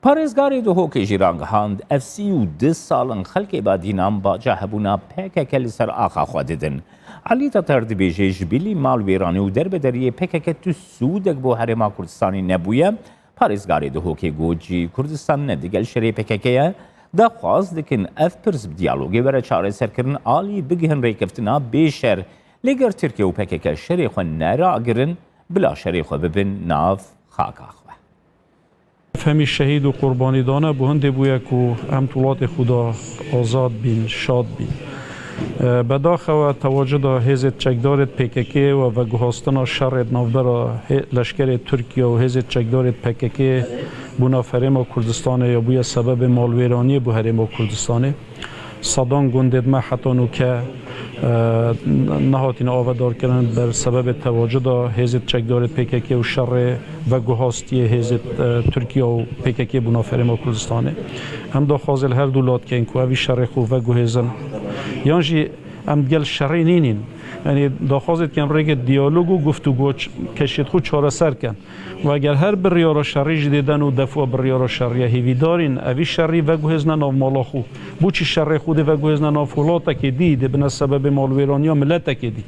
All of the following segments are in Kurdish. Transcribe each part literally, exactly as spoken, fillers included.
Parêzgarê Duhokê jî ragihand, ev sî û du sal in xelkê Badînan baca hebûna P K K li ser axa xwe didin. Elî Teter dibêje, ji bilî malwêranî û derbederiyê P K K tu sûdek bo Herêma Kurdistanê nebûye. Parêzgarê Duhokê got jî Kurdistan ne digel şerê P K K ye. Daxwaz dikin ev pirs bi diyalogê were çareserkirin, alî bigihin rêkeftina bê şer. Lê ger Tirkiye û P K K şerê xwe neragirin, bila şerê xwe bibin nav xaka xwe. Ev hemî şehîd û qurbanî dane bo hindê bûye ku em di welatê xwe de azad bîn, şad bîn. E, bedaxewe tewacida hêzê çekdarê P K K û veguhastina şerê di navbera hê-, leşkerê Tirkiye û hêzê çekdarê P K K bûna ferêma Kurdistanê ya bûye sebebê malwêraniyê bo herêma Kurdistanê. Sedan gundê me heta nûke, e, nehatine avedarkirin ber sebebê tewacida hêzê çekdarê P K K û şerê veguhastiyê hêzê, e, Tirkiye û P K K bûna ferêma Kurdistanê. Em daxwazê li her du lat keyin ku evî şerê xwe veguhêzin. Yan jî em digel şerê nînîn. Yanî daxwazê dikin rêkê diyalog û guftûgo ç-, keşiyê xwe çareser kin. Û eger her biryara şerî jî dê den û def û biryara şerî ye, hêvîdarîn evî şerî veguhêzne nav mala xwe. Bo çi şerê xwe dê veguhêzne nav welatekê dî, dê bine sebebê malwêraniya miletekê dî.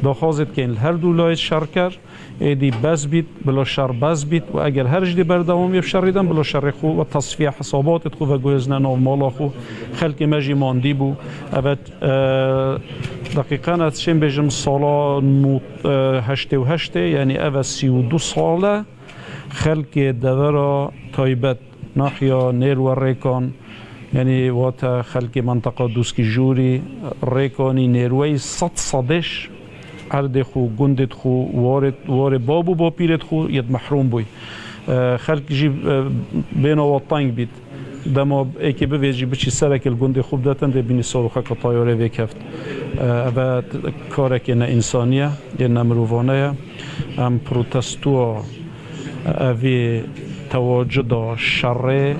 Daxwazê dikeyin li her du layê şerker, êdî bes bît, bila şer bes bît û eger her jî dê berdewamî bi şerî den, bila şerê xwe ve tesfiye hesabatê xwe veguhêzne nav mala xwe. Xelkê me jî mandî bû. Evet, e, deqîqen ez çêm bêjim sala nod-, e, heştê û heştê, yanî ev e sî û du sal e, xelkê devera taybet, nahiya Nêrwe Rêkan, yanî wate xelkê menteqa Dûskî Jûrî, Rêkanî, Nêrweyî sed sedêş erdê xwe, gundê xwe, warê, warê bab û bapîrê xwe yê mehrum bûy. E, xelk jî, e, bêna wa teng bît. Dema êkê bivêjî biçî serekê li gundê xwe bide tendê bînî sor û xeka tayarê vêkeft. E, eve t-, karekê ne însanî ye, yê ne mirovane ye. Em protestoya evê tewacida şerê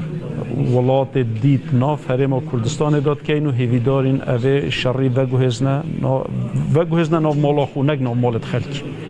welatê dît nav herêma Kurdistanê de dikeyin û hêvîdarîn evê şerî veguhêzne, na-, veguhêzne nav mala xwe, nek nav malê xelkî.